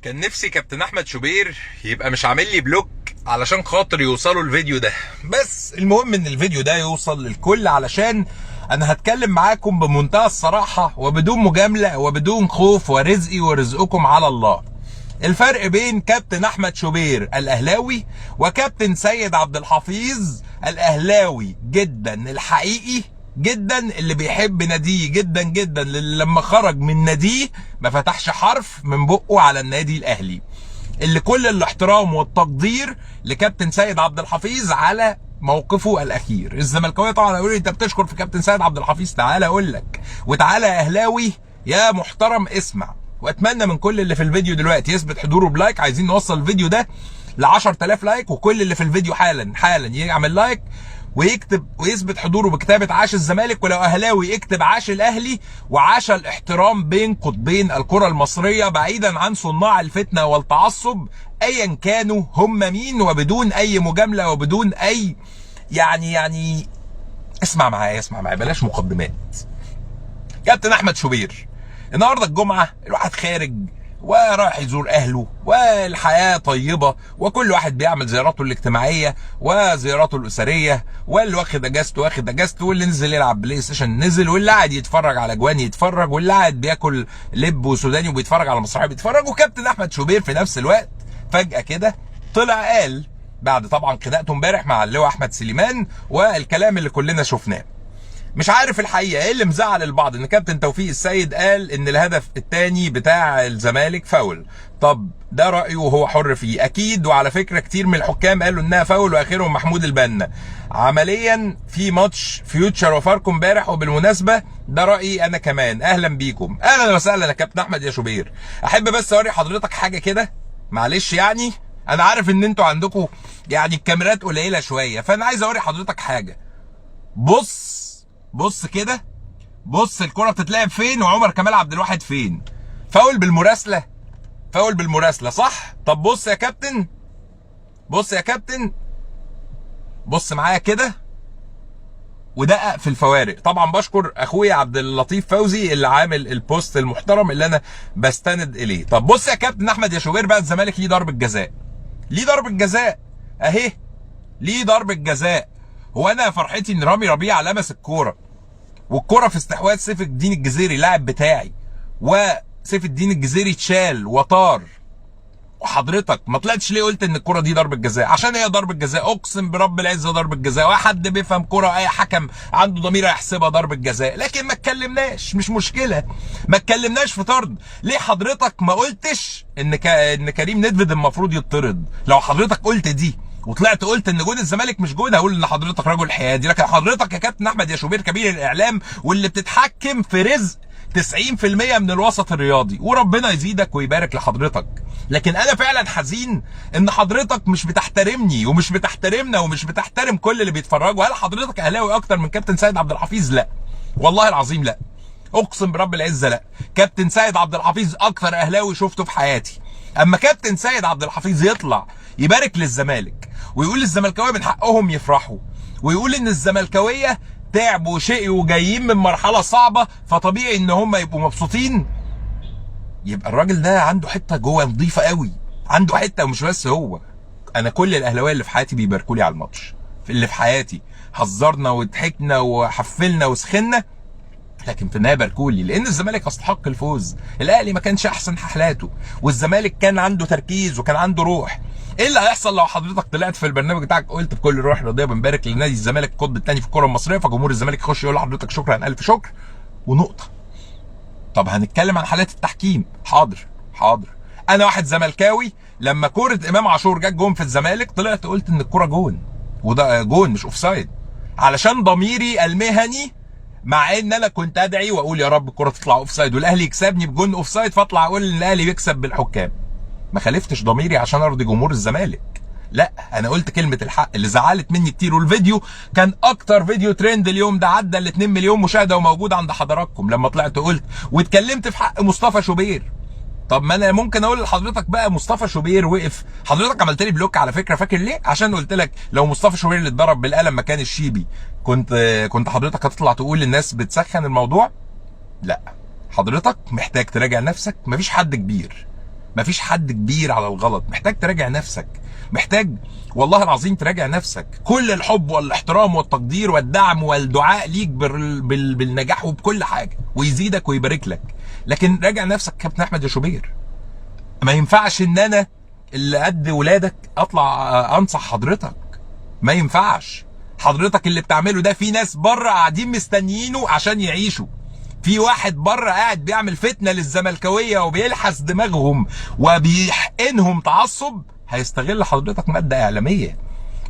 كان نفسي كابتن احمد شوبير يبقى مش عامل لي block علشان خاطر يوصلوا الفيديو ده، بس المهم ان الفيديو ده يوصل للكل، علشان انا هتكلم معاكم بمنتهى الصراحة وبدون مجاملة وبدون خوف، ورزقي ورزقكم على الله. الفرق بين كابتن احمد شوبير الاهلاوي وكابتن سيد عبد الحفيظ الاهلاوي جدا الحقيقي جدا، اللي بيحب ناديه جدا جدا، اللي لما خرج من ناديه ما فتحش حرف من بقه على النادي الاهلي، اللي كل الاحترام والتقدير لكابتن سيد عبد الحفيظ على موقفه الاخير. الزملكاويه طبعا هيقولوا انت بتشكر في كابتن سيد عبد الحفيظ، تعالى اقول لك، وتعالى يا اهلاوي يا محترم اسمع. واتمنى من كل اللي في الفيديو دلوقتي يثبت حضوره ب like، عايزين نوصل الفيديو ده ل 10000 like، وكل اللي في الفيديو حالا حالا يعمل like ويكتب ويثبت حضوره بكتابة عاش الزمالك، ولو اهلاوي يكتب عاش الاهلي، وعاش الاحترام بين قطبين الكرة المصرية بعيدا عن صناع الفتنة والتعصب ايا كانوا هم مين، وبدون اي مجاملة وبدون اي يعني اسمع معايا اسمع معايا، بلاش مقدمات. كابتن احمد شوبير النهارده الجمعة، الواحد خارج ورايح يزور اهله والحياة طيبة، وكل واحد بيعمل زياراته الاجتماعية وزياراته الاسرية، واللي واخد اجازته واخد اجازته، واللي نزل يلعب بلاي ستيشن نزل، واللي قاعد يتفرج على جوان يتفرج، واللي قاعد بياكل لب وسوداني وبيتفرج على مسرحية بيتفرج. وكابتن احمد شوبير في نفس الوقت فجاة كده طلع قال بعد طبعا خناقته امبارح مع اللواء احمد سليمان والكلام اللي كلنا شفناه، مش عارف الحقيقة ايه اللي مزعل البعض، ان كابتن توفيق السيد قال ان الهدف الثاني بتاع الزمالك فاول. طب ده رايه وهو حر فيه اكيد، وعلى فكرة كتير من الحكام قالوا انها فاول، واخرهم محمود البنا عمليا في ماتش فيوتشر وفاركو امبارح. وبالمناسبة ده رايي انا كمان. اهلا بيكم، اهلا وسهلا يا كابتن احمد يا شوبير. احب بس اوري حضرتك حاجة كده، معلش يعني انا عارف ان انتوا عندكم يعني الكاميرات قليله شوية، فانا عايز اوري حضرتك حاجة. بص بص كده، بص الكرة بتتلعب فين وعمر كمال عبد الواحد فين. فاول بالمراسلة، فاول بالمراسلة صح؟ طب بص يا كابتن، بص يا كابتن، بص معايا كده ودقق في الفوارق. طبعا بشكر اخويا عبد اللطيف فوزي اللي عامل ال post المحترم اللي انا بستند اليه. طب بص يا كابتن احمد يا شوبير بقى، الزمالك ليه ضربة جزاء، ليه ضربة جزاء اهي، ليه ضربة جزاء. هو انا فرحتي ان رامي ربيعة لمس الكورة، والكوره في استحواذ سيف الدين الجزيري اللاعب بتاعي، وسيف الدين الجزيري اتشال وطار، وحضرتك ما طلعتش ليه قلت ان الكورة دي ضربه جزاء؟ عشان هي ضربه جزاء، اقسم برب العزة ضربه جزاء، واحد بيفهم كورة اي حكم عنده ضمير هيحسبها ضربه جزاء. لكن ما اتكلمناش، مش مشكلة، ما اتكلمناش في طرد. ليه حضرتك ما قلتش ان ان كريم ندفد المفروض يطرد؟ لو حضرتك قلت دي وطلعت قلت ان جون الزمالك مش جون، هقول ان حضرتك رجل حيادي. لكن حضرتك يا كابتن احمد يا شوبير كبير الاعلام واللي بتتحكم في رزق 90% من الوسط الرياضي، وربنا يزيدك ويبارك لحضرتك، لكن انا فعلا حزين ان حضرتك مش بتحترمني ومش بتحترمنا ومش بتحترم كل اللي بيتفرجوا. هل حضرتك اهلاوي اكتر من كابتن سيد عبد الحفيظ؟ لا والله العظيم لا، اقسم برب العزة لا. كابتن سيد عبد الحفيظ اكتر اهلاوي شفته في حياتي. اما كابتن سيد عبد الحفيظ يطلع يبارك للزمالك ويقول للزملكاويه من حقهم يفرحوا، ويقول ان الزملكاويه تعبوا وشقوا وجايين من مرحلة صعبة فطبيعي ان هم يبقوا مبسوطين، يبقى الراجل ده عنده حتة جوه نظيفة قوي، عنده حتة. ومش بس هو، انا كل الاهلاوية اللي في حياتي بيباركوا لي على الماتش، اللي في حياتي هزرنا وضحكنا وحفلنا وسخنا، لكن في النهاية باركولي لان الزمالك استحق الفوز. الاهلي ما كانش احسن حالاته، والزمالك كان عنده تركيز وكان عنده روح. ايه اللي هيحصل لو حضرتك طلعت في البرنامج بتاعك قلت بكل روح رياضية بنبارك لنادي الزمالك القطب الثاني في الكره المصرية، فجمهور الزمالك يخش يقول لحضرتك شكرا الف شكر ونقطة؟ طب هنتكلم عن حالات التحكيم، حاضر حاضر. انا واحد زملكاوي لما كورة امام عاشور جت جون في الزمالك طلعت قلت ان الكورة جون، وده جون مش offside، علشان ضميري المهني، مع ان انا كنت ادعي واقول يا رب الكره تطلع offside والاهلي يكسبني بجون offside، فاطلع اقول ان الاهلي بيكسب بالحكام. ما خالفتش ضميري عشان ارضي جمهور الزمالك، لا انا قلت كلمة الحق اللي زعلت مني كتير. والفيديو كان اكتر فيديو ترند اليوم ده، عدى ال 2 مليون مشاهده وموجود عند حضراتكم، لما طلعت قلت واتكلمت في حق مصطفى شوبير. طب ما انا ممكن اقول لحضرتك بقى مصطفى شوبير وقف، حضرتك عملت لي block على فكرة، فاكر ليه؟ عشان قلت لك لو مصطفى شوبير اللي اتضرب بالقلم مكان الشيبي كنت حضرتك هتطلع تقول للناس بتسخن الموضوع؟ لا، حضرتك محتاج تراجع نفسك، مفيش حد كبير. مفيش حد كبير على الغلط. محتاج تراجع نفسك، محتاج والله العظيم تراجع نفسك. كل الحب والاحترام والتقدير والدعم والدعاء ليك بالنجاح وبكل حاجة، ويزيدك ويبارك لك، لكن راجع نفسك كابتن احمد يا شوبير. ما ينفعش ان انا اللي قد ولادك اطلع انصح حضرتك، ما ينفعش. حضرتك اللي بتعمله ده في ناس بره قاعدين مستنيينه عشان يعيشوا. في واحد بره قاعد بيعمل فتنة للزملكاويه وبيلحس دماغهم وبيحقنهم تعصب، هيستغل حضرتك مادة اعلامية.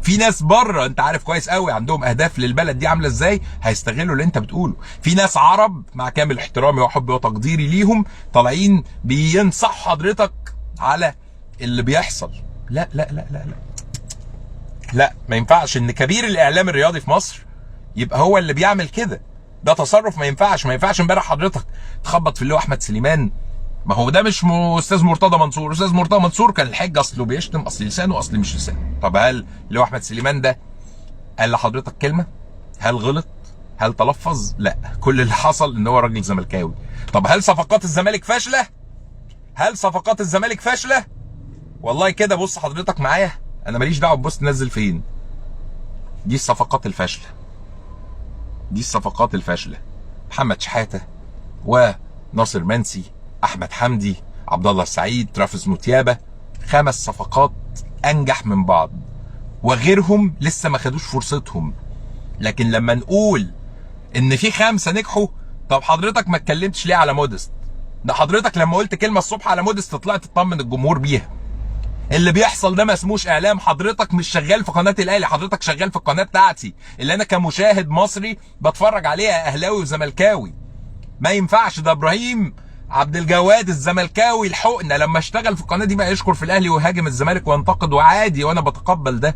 في ناس بره انت عارف كويس قوي عندهم اهداف للبلد دي عامله ازاي، هيستغلوا اللي انت بتقوله. في ناس عرب مع كامل احترامي وحبي وتقديري ليهم طالعين بينصحوا حضرتك على اللي بيحصل. لا لا لا لا لا لا، ما ينفعش ان كبير الاعلام الرياضي في مصر يبقى هو اللي بيعمل كده. ده تصرف ما ينفعش. ما ينفعش امبارح حضرتك تخبط في اللي هو احمد سليمان. ما هو ده مش استاذ مرتضى منصور. استاذ مرتضى منصور كان الحجة اصله بيشتم، اصل لسانه، اصل مش لسانه. طب هل اللي هو احمد سليمان ده قال لحضرتك كلمة؟ هل غلط؟ هل تلفظ؟ لا، كل اللي حصل ان هو راجل زملكاوي. طب هل صفقات الزمالك فاشلة؟ هل صفقات الزمالك فاشلة؟ والله كده بص حضرتك معايا، انا ماليش دعوه ببص نزل فين. دي الصفقات الفاشلة، دي الصفقات الفاشلة. محمد شحاته وناصر منسي، احمد حمدي، عبد الله السعيد، ترافيس موتيابا، 5 صفقات انجح من بعض، وغيرهم لسه ما خدوش فرصتهم. لكن لما نقول ان في 5 نجحوا، طب حضرتك ما اتكلمتش ليه على مودست؟ ده حضرتك لما قلت كلمة الصبح على مودست طلعت تطمن الجمهور بيها. اللي بيحصل ده ما اسموش اعلام. حضرتك مش شغال في قناة الاهلي، حضرتك شغال في القناة بتاعتي اللي انا كمشاهد مصري بتفرج عليها، اهلاوي وزملكاوي. ما ينفعش. ده ابراهيم عبد الجواد الزملكاوي الحقنة لما اشتغل في القناة دي بقى يشكر في الاهلي ويهاجم الزمالك وينتقد، وعادي، وانا بتقبل ده،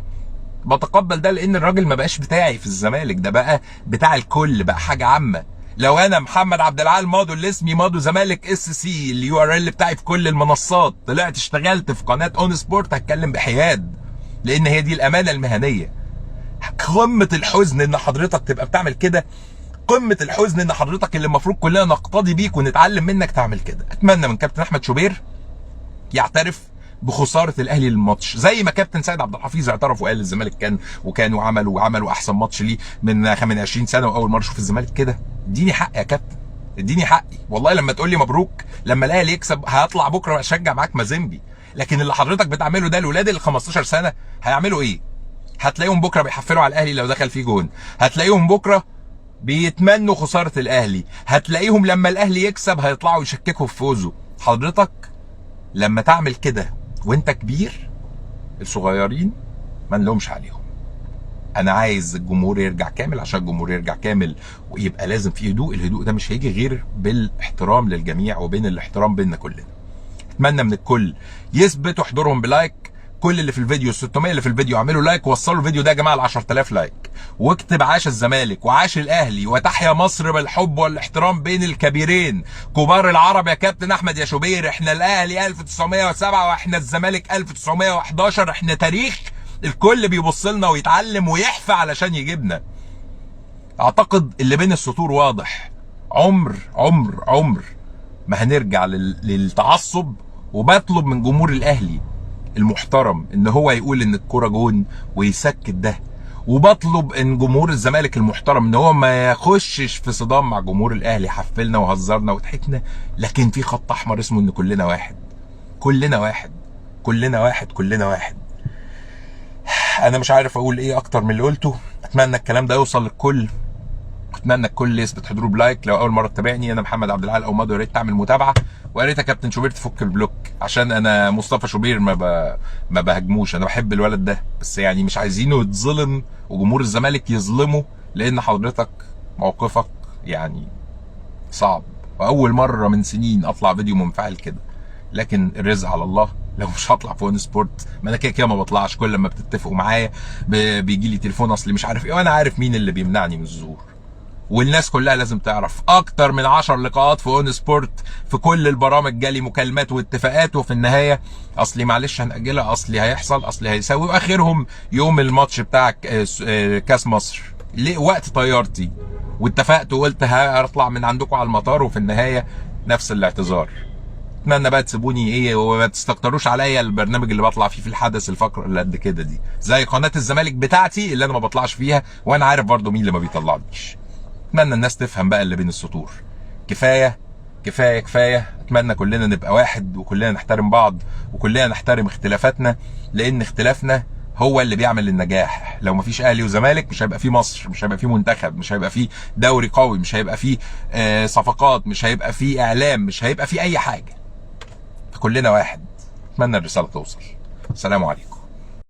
بتقبل ده، لان الراجل ما بقاش بتاعي في الزمالك، ده بقى بتاع الكل، بقى حاجة عامة. لو انا محمد عبد العال مادو اللي اسمي مادو زمالك SC، ال URL بتاعي في كل المنصات، طلعت اشتغلت في قناة اون سبورت، هتكلم بحياد، لان هي دي الامانة المهنية. قمة الحزن ان حضرتك تبقى بتعمل كده، قمة الحزن ان حضرتك اللي المفروض كلنا نقتدي بيك ونتعلم منك تعمل كده. اتمنى من كابتن احمد شوبير يعترف بخسارة الاهلي للماتش، زي ما كابتن سيد عبد الحفيظ اعترف وقال الزمالك كان وكان وعمل وعملوا احسن ماتش ليه من 20 سنة، واول مرة اشوف الزمالك كده. اديني حقي يا كابتن، اديني حقي والله. لما تقول لي مبروك لما الاهلي يكسب هطلع بكره واشجع معاك مازيمبي، لكن اللي حضرتك بتعمله ده الولاد اللي 15 سنة هيعملوا ايه؟ هتلاقيهم بكره بيحفلوا على الاهلي لو دخل فيه جون، هتلاقيهم بكره بيتمنوا خسارة الاهلي، هتلاقيهم لما الاهلي يكسب هيطلعوا يشككوا في فوزه. حضرتك لما تعمل كده وانت كبير، الصغيرين ما نلومش عليهم. انا عايز الجمهور يرجع كامل، عشان الجمهور يرجع كامل ويبقى لازم في هدوء. الهدوء ده مش هيجي غير بالاحترام للجميع وبين الاحترام بيننا كلنا. اتمنى من الكل يثبتوا حضورهم ب like. كل اللي في الفيديو 600 اللي في الفيديو اعملوا like، ووصلوا الفيديو ده يا جماعة ل 10000 like، واكتب عاش الزمالك وعاش الاهلي وتحيا مصر بالحب والاحترام بين الكبيرين كبار العرب. يا كابتن احمد يا شوبير، احنا الاهلي 1907 واحنا الزمالك 1911، احنا تاريخ الكل بيبص لنا ويتعلم ويحفى علشان يجيبنا. اعتقد اللي بين السطور واضح. عمر عمر عمر ما هنرجع للتعصب. وبطلب من جمهور الاهلي المحترم ان هو يقول ان الكورة جون ويسكت ده، وبطلب ان جمهور الزمالك المحترم ان هو ما يخشش في صدام مع جمهور الاهلي. حفلنا وهزرنا وضحكنا، لكن في خط احمر اسمه ان كلنا واحد، كلنا واحد، كلنا واحد، كلنا واحد. انا مش عارف اقول ايه اكتر من اللي قلته. اتمنى الكلام ده يوصل للكل، اتمنى الكل يثبت حضوره ب like. لو اول مرة تتابعني، انا محمد عبد العال او مادو، يا ريت تعمل متابعه، ويا ريت يا كابتن شوبير تفك ال block، عشان انا مصطفى شوبير ما بهاجموش، انا بحب الولد ده، بس يعني مش عايزينه يتظلم وجمهور الزمالك يظلمه، لان حضرتك موقفك يعني صعب. واول مرة من سنين اطلع فيديو منفعل كده، لكن الرزق على الله. لو مش هطلع في اون سبورت، ما انا كده كده ما بطلعش. كل لما بتتفقوا معايا بيجي لي تليفون اصلي مش عارف ايه، وانا عارف مين اللي بيمنعني من الظهور. والناس كلها لازم تعرف، اكتر من 10 لقاءات في اون سبورت في كل البرامج جالي مكالمات واتفاقات، وفي النهاية اصلي معلش هنأجلها، اصلي هيحصل، اصلي هيساوي، واخرهم يوم الماتش بتاع كاس مصر ليه وقت طيارتي، واتفقت وقلت هطلع من عندكم على المطار، وفي النهاية نفس الاعتذار. اتمنى بقى تسيبوني ايه وما تستكتروش عليا البرنامج اللي بطلع فيه في الحدث الفقرة اللي قد كده دي، زي قناة الزمالك بتاعتي اللي انا ما بطلعش فيها، وانا عارف برضو مين اللي ما بيطلعنيش. اتمنى الناس تفهم بقى اللي بين السطور. كفاية كفاية كفاية. اتمنى كلنا نبقى واحد، وكلنا نحترم بعض، وكلنا نحترم اختلافاتنا، لان اختلافنا هو اللي بيعمل النجاح. لو مفيش اهلي وزمالك مش هيبقى فيه مصر، مش هيبقى فيه منتخب، مش هيبقى فيه دوري قوي، مش هيبقى فيه صفقات، مش هيبقى فيه اعلام، مش هيبقى فيه اي حاجة. كلنا واحد. اتمنى الرسالة توصل. السلام عليكم.